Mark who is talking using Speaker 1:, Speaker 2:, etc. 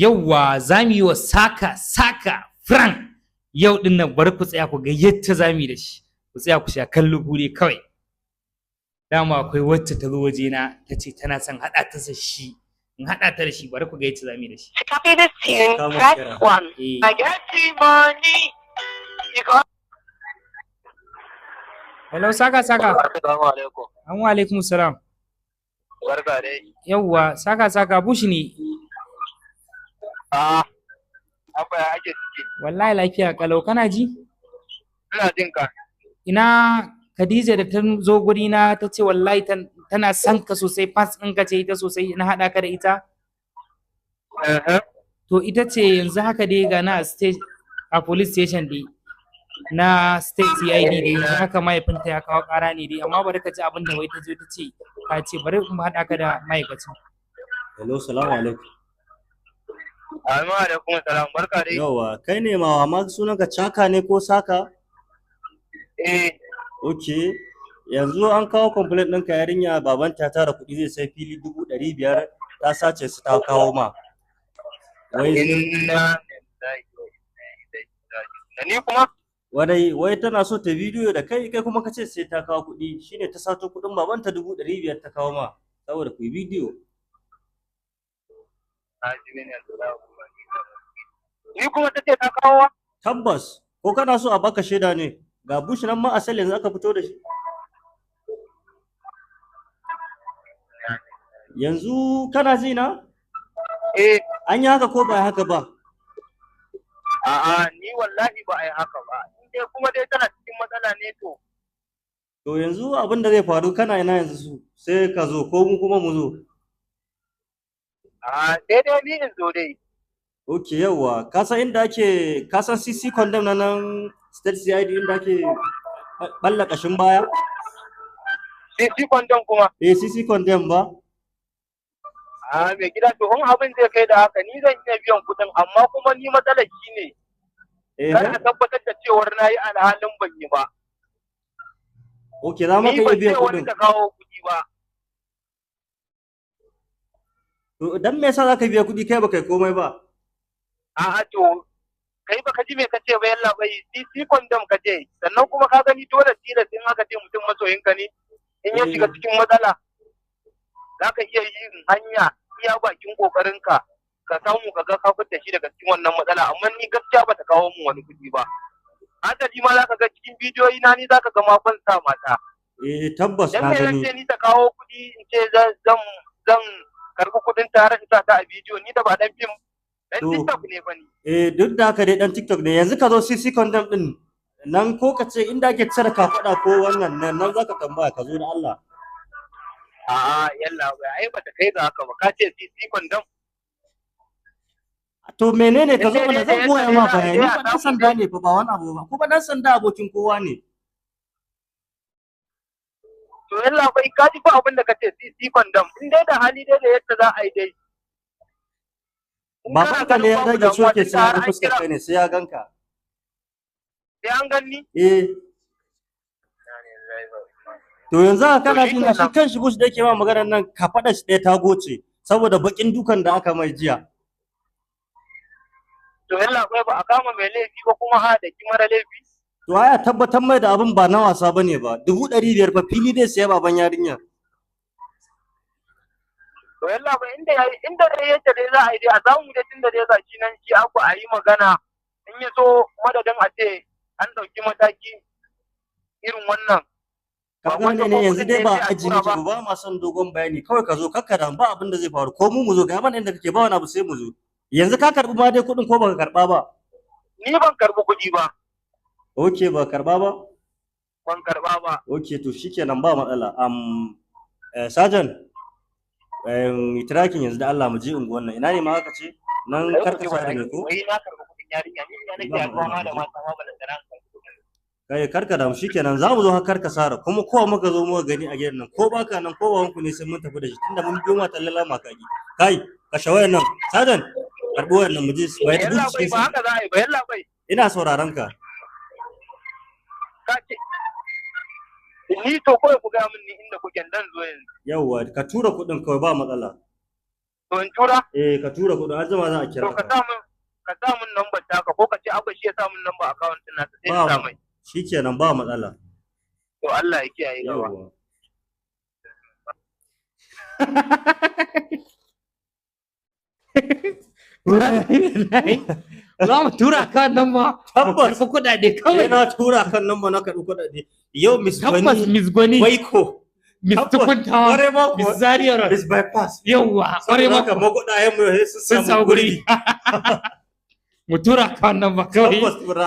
Speaker 1: Yauwa za mu yi wa Saka Saka Frank yau din nan. Bari ku tsaya ku ga yadda za mu yi da shi. Ku tsaya ku sha kallo gure kawai. Dama akwai wacce ta zo wajena ta ce tana son haɗa ta da shi, in haɗa ta da shi. Bari ku ga yadda za mu yi da shi.
Speaker 2: To copy this tune,
Speaker 3: Come on,
Speaker 2: press
Speaker 3: Kira.
Speaker 2: 1.
Speaker 1: Eh.
Speaker 2: I get the money. You got
Speaker 1: Hello, Saka Saka.
Speaker 4: Assalamu alaikum.
Speaker 1: An wa alaikum salam.
Speaker 4: Barka dai.
Speaker 1: Yauwa, Saka Saka, Bush ne.
Speaker 4: Ah, abba, ya ake ciki?
Speaker 1: Wallahi lafiya kalau. Kana ji?
Speaker 4: Ina jin ka.
Speaker 1: Ina Khadija da ta zo guri na ta ce wallahi tana son ka sosai, fans ɗinka ce ita sosai, na haɗa ka da ita. To ita ce yanzu haka dai ga na a state, a police station dai na state CID dai. Yanzu haka mahaifinta ya kawo ƙara ne dai, amma bari ka ji abin da wai ta zo ta ce ka ce. Bari mu haɗa ka da ma'aikacin.
Speaker 3: Hello, salamu alaikum.
Speaker 4: Assalamu alaikum salam. Barka dai.
Speaker 3: Yauwa, kai ne ma ma sunanka Chaka ne ko Saka?
Speaker 4: Eh.
Speaker 3: Ok. Yanzu an kawo complaint ɗinka, yarinya babanta ya tara kuɗi zai sai fili 500,000, ta sace su ta kawo ma. Wai
Speaker 4: Inna lillahi wa inna ilaihi raji'un. Ni kuma?
Speaker 3: Wai tana so ta bidiyo da kai, kai kuma ka ce sai ta kawo kuɗi, shine ta sato kuɗin babanta 500,000 ta kawo ma saboda ku yi bidiyo.
Speaker 4: Ni kuma ta ce ta kawo wa?
Speaker 3: Tabbas, ko kana so a baka shaida ne? Ga Bush nan ma asali yanzu aka fito da shi. Yanzu kana ji na?
Speaker 4: Eh.
Speaker 3: An yi haka ko ba haka ba?
Speaker 4: A'a, ni wallahi ba a yi haka ba. In dai kuma dai tana cikin matsala ne to.
Speaker 3: To yanzu abin da zai faru, kana ina yanzu su sai ka zo ko mu kuma mu zo?
Speaker 4: A'a, sai dai ni in zo dai.
Speaker 3: Ok, yauwa, ka san inda ake, ka san CC condemn na nan state CID inda ake balla kashin baya?
Speaker 4: CC condemn kuma?
Speaker 3: Eh, CC condemn ba.
Speaker 4: A mai gida, to in abin zai kai da haka ni zan iya biyan kuɗin, amma kuma ni matsalar shi ne. Kar a tabbatar da cewar na yi alhalin ban yi ba.
Speaker 3: Ok, za ma ka iya biyan
Speaker 4: kuɗin. Ni ban ce wani ta kawo kuɗi ba.
Speaker 3: To dan me yasa zaka biya kuɗi kai baka yi komai ba?
Speaker 4: A'a, to kai baka ji me kace ba, yalla bai, CC condom ka ce, sannan kuma ka gani dole tilas in aka ce mutum masoyinka ne, in ya shiga cikin matsala zaka iya yin hanya iya bakin kokarinka ka samu ka ga ka fitar shi daga cikin wannan matsala, amma ni gaskiya bata kawo mun wani kuɗi ba. Hasali ma zaka ga cikin bidiyoyi na ni zaka ga ma ban sa mata.
Speaker 3: Eh, tabbas na gani.
Speaker 4: Dan me ni ta kawo kuɗi in ce zan zan karɓi kuɗin tare in sa ta a bidiyo, ni da ba dan fim dan TikTok ne ba ni.
Speaker 3: Eh, duk da haka dai dan TikTok ne. Yanzu ka zo CC condom din nan, ko ka ce inda ake cire kafaɗa ko wannan nan nan zaka tambaya, ka zo da Allah.
Speaker 4: A'a yalla bai, ai bata kai ga haka ba, ka ce CC condom.
Speaker 3: To menene, ka zo mana, zan goya ma bayani. Ba dan sanda ne fa, ba wani abu ba. Kuma dan sanda abokin kowa ne.
Speaker 4: To yalla bai, ka ji fa abin da ka ce CC condom, in dai da hali dai da yadda za a yi dai.
Speaker 3: Babanka ne ya rage soke sai ya fuskar kai ne sai ya ganka.
Speaker 4: Sai an ganni?
Speaker 3: Eh. To yanzu haka kana jin shi kan shi Bush da yake ma maganar nan, ka faɗa shi ɗaya ta goce saboda bakin dukan da aka mai jiya.
Speaker 4: To yalla bai, ba a kama mai laifi ba kuma ha da ki mara laifi.
Speaker 3: To ai a tabbatar mai da abin ba na wasa bane ba. 500,000 fa fili dai siya baban yarinya.
Speaker 4: To yalla bai, inda inda dai yadda dai za a yi dai a samu dai, tunda dai gashi nan shi aku a yi magana, in ya so madadin a ce an ɗauki mataki irin wannan.
Speaker 3: Ka gane ne, yanzu dai ba aji nake ba, ba ma son dogon bayani, kawai ka zo kakka ba abin da zai faru, ko mu mu zo ga mana inda kake, ba wani abu sai mu zo. Yanzu ka karbi ma dai kuɗin ko baka karba ba?
Speaker 4: Ni ban karbi kuɗi ba.
Speaker 3: Ok, ba karba ba?
Speaker 4: Ban karba ba.
Speaker 3: Ok, to shikenan, ba matsala. Sergeant, tracking yanzu da Allah mu je unguwan nan. Ina ne ma aka ce? Nan karkasa ne ko?
Speaker 4: Wai na karbi kuɗin yarinya, ni ina nake yaduwa ma da mata ma balantana.
Speaker 3: Kai karka damu, shikenan za mu zo har karka sara, kuma kowa muka zo muka gani a gidan nan, ko baka nan ko babanku ne, sai mun tafi da shi tunda mun biyo ma tallala makaki. Kai, kashe wayan nan. Sergeant, karɓi wayan nan mu je bai ta
Speaker 4: Yalla bai, ba haka za a yi ba, yalla bai.
Speaker 3: Ina sauraron ka.
Speaker 4: Ka ce ni to kawai ku ga min ni inda kuke dan zo yanzu.
Speaker 3: Yawwa, ka tura kuɗin kawai, ba matsala.
Speaker 4: To in tura?
Speaker 3: Eh, ka tura kuɗin, an jima za a kira
Speaker 4: To ka
Speaker 3: ka.
Speaker 4: sa min, ka sa min number taka, ko ka ce Abba shi ya sa min number account din nasa sai in
Speaker 3: Ba
Speaker 4: sa mai.
Speaker 3: Shikenan, ba matsala.
Speaker 4: To Allah ya kiyaye gaba.
Speaker 3: Yawwa.
Speaker 1: Za mu tura ka nan ma mu
Speaker 3: Tabbas.
Speaker 1: karɓi kuɗaɗe
Speaker 3: Sai
Speaker 1: kawai.
Speaker 3: na tura kan nan ma na karɓi kuɗaɗe. Yau Miss
Speaker 1: Tabbas
Speaker 3: Gwani
Speaker 1: Miss Gwani,
Speaker 3: Waiko.
Speaker 1: Miss
Speaker 3: Tabbas.
Speaker 1: Tukuntawa,
Speaker 3: Ƙwarai ma
Speaker 1: Miss
Speaker 3: kuwa.
Speaker 1: Zaria Road.
Speaker 3: Miss Bypass.
Speaker 1: Yawwa, ƙwarai
Speaker 3: Saboda
Speaker 1: ma
Speaker 3: haka
Speaker 1: kuwa.
Speaker 3: maguɗayen mu sai sun
Speaker 1: Sun
Speaker 3: samu
Speaker 1: samu
Speaker 3: gurbi.
Speaker 1: guri. Mu tura ka nan ba kawai.
Speaker 3: Tabbas tura.